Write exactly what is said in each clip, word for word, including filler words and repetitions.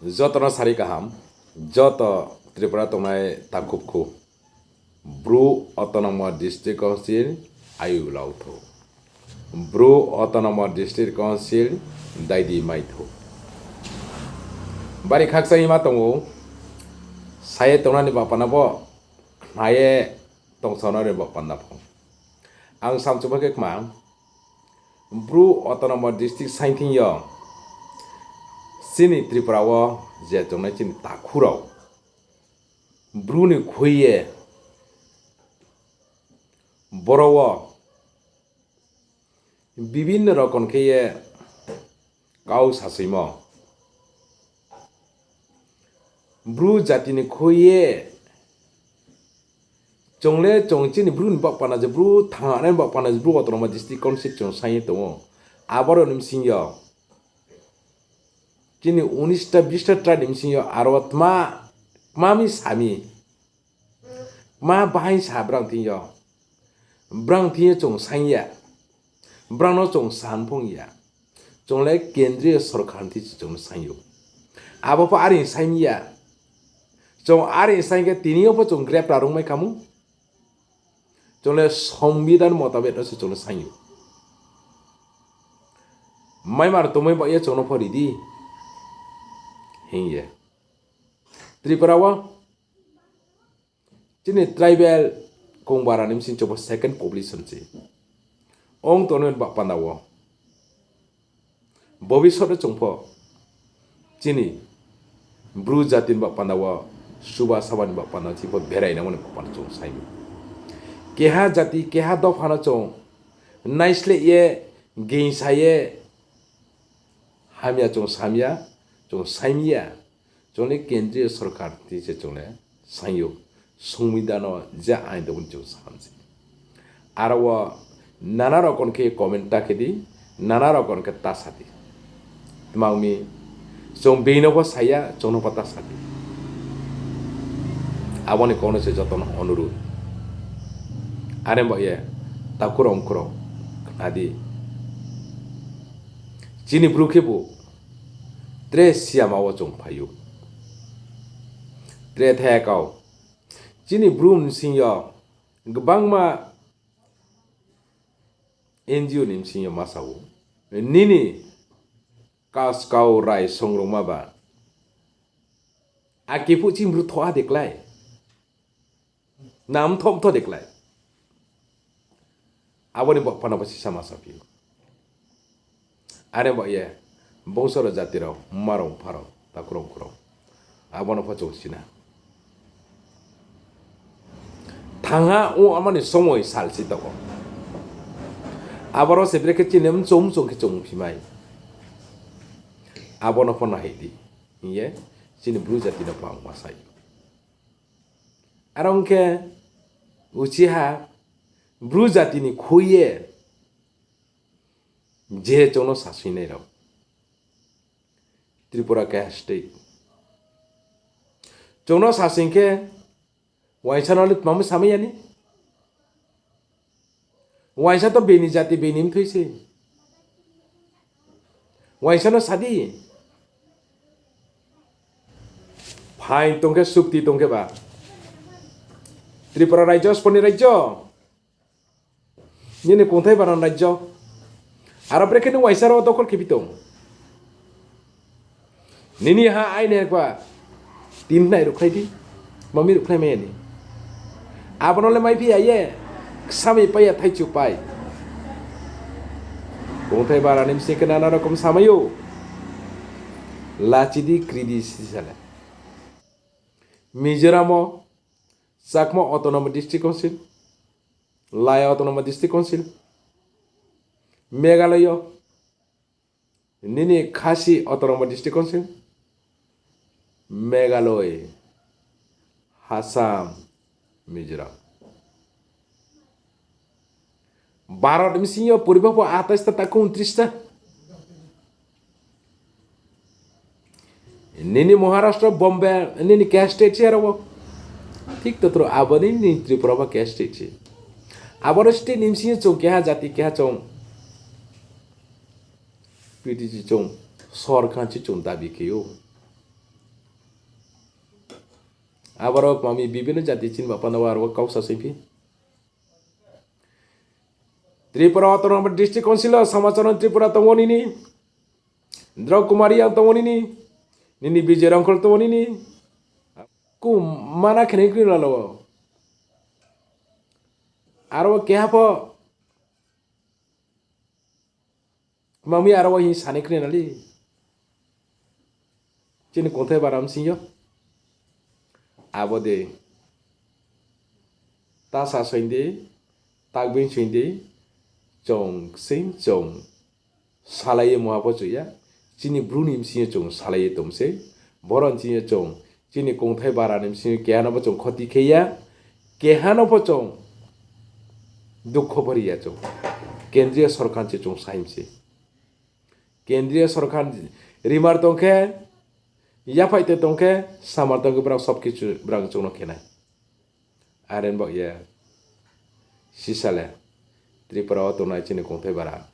Joto no sari kaham, joto Tripura tongnai takhu bkhu. Bru Autonomous District Council ayu lau thou. Bru Autonomous District Council daidi mai thou. Bari khakchang ye ma tong ou, sa ye tongnani baoh panda wo, khna ye tongsaonani baoh panda pho. Ang samchuma khe kma, Bru Autonomous District saing thing yo, chini Tripura wo je tongnai chini takhu rao, Bru ni khui ye, boro wo bibinno rokom khe ye kau sasoimo. Bru jati ni khui ye, chung le chung chini Bru ni baoh panda je Bru thang nai baoh panda je Bru Autonomous District Council chung saing ye tong ou. Aboro ni bsing yo chini unis ta bis ta tribe ni bsing yo aro tma, tma mi sa mi, tma bahai sa brang thing yo, brang thing yo chung saing ya, brang no chung san phong ya, chung le kendriya sorkar ni thing se chung no saing ou. Abo pho are saing ya, chung are saing khe tini yo pho chung grepra rung mai kha mung. Chung le songbidhan motabek no se chung no saing ou. Maimar tongmai baoh ye chung no pho ri di hing ye. Tripura wo chini tribal kongbara ni bsing chung pho second population se ong tongnai baoh panda wo. Bobisot no chung pho chini Bru jati ni baoh panda wo, Subha Sabha ni baoh panda wo chini pho berai nangmo ni baoh panda chung saing ou. Keha jati, keha dopha no chung naisleh ye, gingsa ye, hamya chung samya, chung saing ya, chung le kendriya sorkar ni se chung le saing ou, songbidhan no je ain tongmo ni chung sam se. Aro wo nana rokom khe comment ta khe di, nana rokom khe ta sa di. Tma ong mi, chung being no pho sa ya, chung no pho ta sa di. Abo ni kau no se joto no onurudh. Are baoh ye, takhu rao mkhu rao, khna di. Chini Bru khebu tre siyama wo chung phai ou. Tre thaya kau. Chini Bru bsing yo gbangma N G O ni bsing yo ma sa ou. Nini kaskau rai songrungma ba. Akephuh chini Bru thoha de klái. Nam thom tho de klái. Abo ni baoh panda pho sisa ma saphi ou. Are baoh ye, bongso rao jati rao, mma rao, mpha rao, takhu rao, mkhu rao. Abo no pho chung sina. Thangha ong ama ni somoi sal si tong ou. Aboro se brekhe chini mchong mchong khe chung phi mai. Abo no pho nahai di hing ye, chini Bru jati no pho ang ma sai. Are ong khe, uchiha, Bru jati ni khui ye, je chung no sasoingnai rao. Tripura keha state. Chung no sasoing khe, uaingsa no le tma mi samai ya ni? Uaingsa to bini jati bini mthoi se. Uaingsa no sa di. Phaing tong khe, sukti tong khe ba. Tripura rajyo, sponi rajyo. Nini kongthai bara rajyo. Aro brekhe ni uaingsa rao dokhol khe phi tong. Nini ha aini ha kba. Tin nai ruhkhlai di. Mami ruhkhlai mai ya ni. Abo no le maiphi ya ye. Ksamai pai ya thaichu pai. Kongthai bara ni bsing khe nana rokom samai ou. Lachi di, kri di, sisa le. Mizoram wo Chakma Autonomous District Council, Lai Autonomous District Council, Meghalaya, nini Khasi Autonomous District Council, Meghalaya, Assam, Mizoram. Bharot ni bsing yo poriba pho atais ta, takhu untris ta. Nini Maharashtra, Bombay, nini keha state se aro wo. Thik totro abo nini Tripura bo keha state se. Abo ro state ni bsing yo chung keha jati, keha chung P T C chung sorkar se chung dabi khe ou. Aboro kmami bibhinno jati chini ba panda wo aro wo kau sa singphi. Tripura Autonomous District Council wo Samacharan Tripura tong ou nini, Drau Kumar Reang tong ou nini, nini Bijoy Rongkhol tong ou nini. Ku mana khe nai kri lalo. Aro wo keha pho Kmami aro wo hing sanai kri nali. Chini kongthai bara bsing yo. Abo de. Tasa soing di, takbing soing di, chung ksing chung salai ye mungha pho chu ya. Chini Bru ni bsing yo chung salai ye tong sei. Boro ni bsing yo chung, chini kongthai bara ni bsing yo keha no pho chung khoti khe ya, keha no pho chung dukho bari ya chung. Kendriya sorkar se chung sai mi se. Kendriya sorkar rimar tong khe, yaphai te tong khe, samar tong khe, brao sob kichu brao chung no khe nai. Are ni baoh ye, sisa le, Tripura wo tongnai chini kongthai bara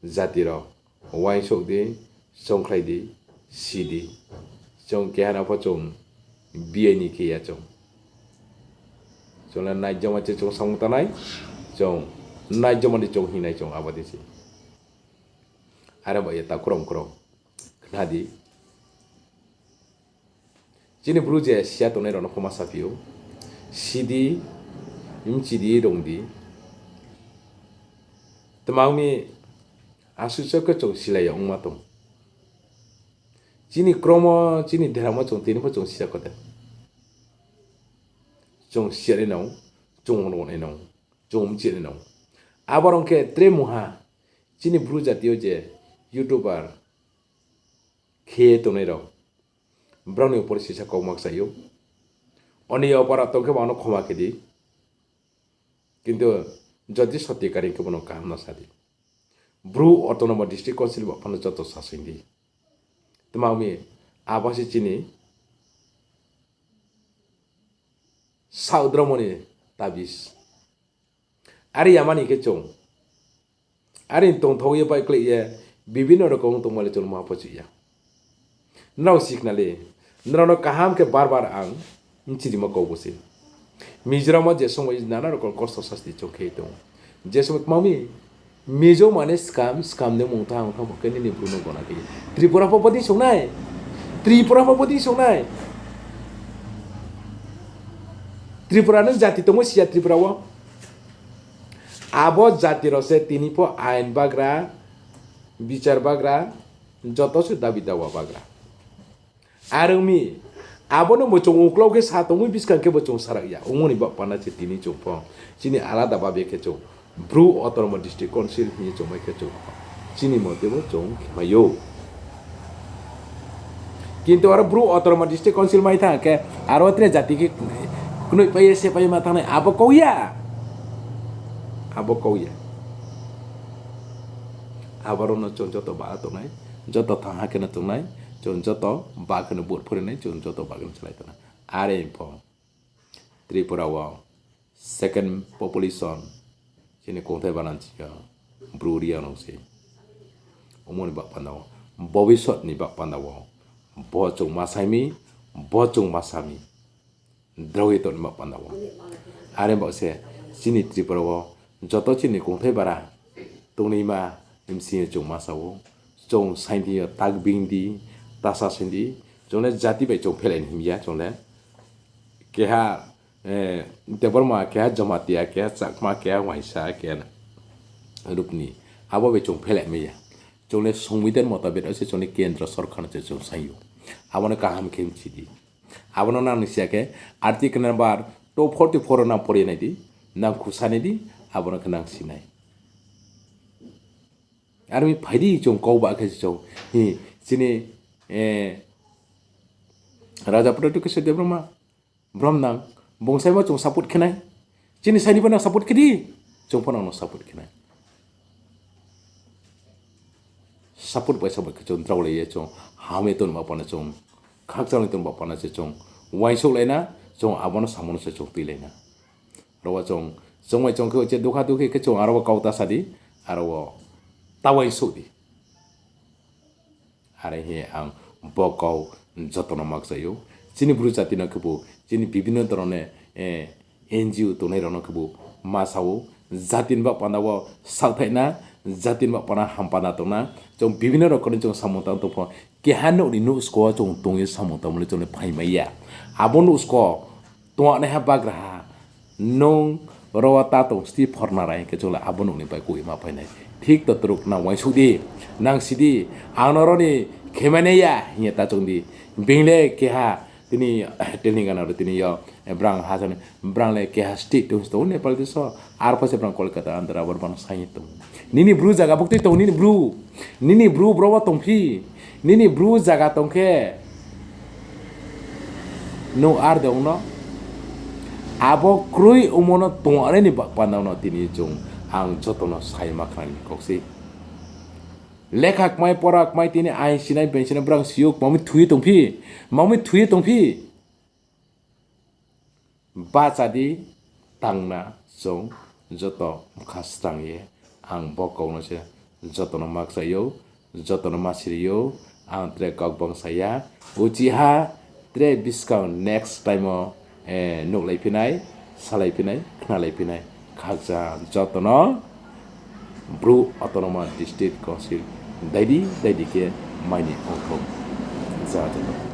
jati rao, uaingsouh di, chongkhlai di, si di. Chung keha no pho chung biaini khe ya chung. Chung le naijoma se chung samung tangnai, chung naijoma ni chung hingnai chung abo dei se. Are baoh ye ta khrom khrom khna di. Chini Bru je siya tongnai rao no khoma saphi ou. Si di, mchi di, rung di. Tma ong mi asuh so khe chung silai ya ongma tong. Chini kromo, chini dheramo chung tini pho chung siya kho de. Chung siya nai nang, chung rung nai nang, chung mchi nai nang. Abo rung khe tre mungha, chini Bru jati yo je YouTuber khe tongnai rao, brao ni upor sisa kau ma kchai ou. Oni yo para tong khe bo no khoma khe di. Kintu jodi soti karing khe bo no kaham no sa di. Bru Autonomous District Council ba phano joto sasoing di. Tma ong mi abo se chini saodromo ni tabis. Are yamani khe chung. Are tongthao ye baihkleih ye, bibhinno rokom tongma le chung ma pho chu ya. Nrao sikna le, nrao no kaham khe bar bar ang mchirimo kau bo se. Mizoram wo je somoi nana rokom kosto sasti chung khe tong. Je somoi kmami, Mizo mane scam, scam ni mung tha, ang tha bo khe nini Bru no gona khe. Tripura pho bodei song nai. Tripura pho bodei song nai. Tripura no jati tongmo siya Tripura wo. Abo jati rao se tini pho ain bagra, bichar bagra, joto se dabi dawa bagra. Are ong mi, abo no bo chung uklau khe sa tongmoi buskang khe bo chung sarak ya. Ongmo ni baoh panda se tini chung pho, chini alada babe khe chung Bru Autonomous District Council hing ye chung mai khe chung, chini mote bo chung khe mai ou. Kintu aro Bru Autonomous District Council mai thanng khe, aro tre jati khe knoih pai ye se pai ye ma thanng nai, abo kau ya. Abo kau ya. Aboro no chung joto ba tongnai, joto thangha khe no tongnai, chung joto ba khe no vote phori nai, chung joto ba khe no chalai tongnai. Are pho Tripura wo second population, chini kongthai bara ni sing yo Bru Reang rao se. Omo ni baoh panda wo, bobisot ni baoh panda wo, bo chung ma sai mi, bo chung ma sa mi. Drao ye tong ni baoh panda wo. Are baoh se, chini Tripura wo, joto chini kongthai bara, tongnaima, bsing yo chung ma sa ou. Chung sainthi yo tak bing di, tasa sainthi, chung le jati bai chung phelai ni him ya, chung le. Keha, Debbarma, keha Jamatia, keha Chakma, keha Waisa, keha Rupni. Abo bai chung phelai mai ya. Chung le সংবিধান motabek se chung le kendro sorkar no se chung sai ou. Abo no kaham khe mchi di. Abo no nang ni siya khe article number two forty four no nang pori nai di, nang khusa nai di, abo no khe nang si nai. Are mi phai di chung kau ba khe se chung, hi, chini, Raja Pradyot Kishore Debbarma, brom nang, bung saimo chung support khe nai. Chini saini pho nang support khe di, chung pho nang no support khe nai. Support bai support khe chung draolai ye chung, ham ye tong ba pano chung, khakchang ye tong ba pano se chung, uaingsouhlai na, chung abo no samo no se chung tuilai na. Aro wo chung, chung bai chung khe je dukha dukhi khe chung aro wo kau ta sa di, aro wo ta uaingsouh di. Are hing ye ang bo kau joto no ma kchai ou. Chini Bru jati no khebu, chini bibhinno dhoroner, eh, N G O tongnai rao no khebu ma sa ou, jati ni baoh panda wo saohthaih na, jati ni baoh panda ham panda tong na, chung bibhinno rokom ni chung samung tang tong pho, keha nouh ni nouhsko wo chung tong ye samung tangmo le chung le phaimai ya. Abo nouhsko, tongnaiha bagraha, nung ro wo ta tong sti phorna rai hing khe chung le abo nouh ni bai koi ma phai nai. Thik totruh nang uaingsouh di, nang si di, ang no ro ni khemai nai ya hing ye ta choung di. Being le keha, tini, Telangana ro tini yo, brang ha sa ni, brang le keha state tong si tong ou Nepal desh wo, arphuh se brang Kolkata, Andhra, abo no brang sai ye tong ou. Nini Bru zaga buktui tong, nini Bru, nini Bru bro wo tongphi, nini Bru zaga tong khe, nung ar de ong no. Abo kroi ongmo no tongnai ni ba-, panda no tini chung, ang joto no sai ma khna ni kok sei. Lekha kmai, pora kmai, tini ain sinai, being sinai, brang si ou, mami thui ye tongphi, mami thui ye tongphi. Bahcha di, tang na, chung joto mkha srang ye, ang bo kau no se joto no ma kchai ou, joto no ma siri ou, ang tre kau gbang sa ya. Uchih ha, tre buskang next time wo, eh, nuhlai phi nai, salai phi nai, khnalai phi nai, khakchang joto no, Bru Autonomous District Council, daidi, daidi khe mai ni ongthou. Ja joto.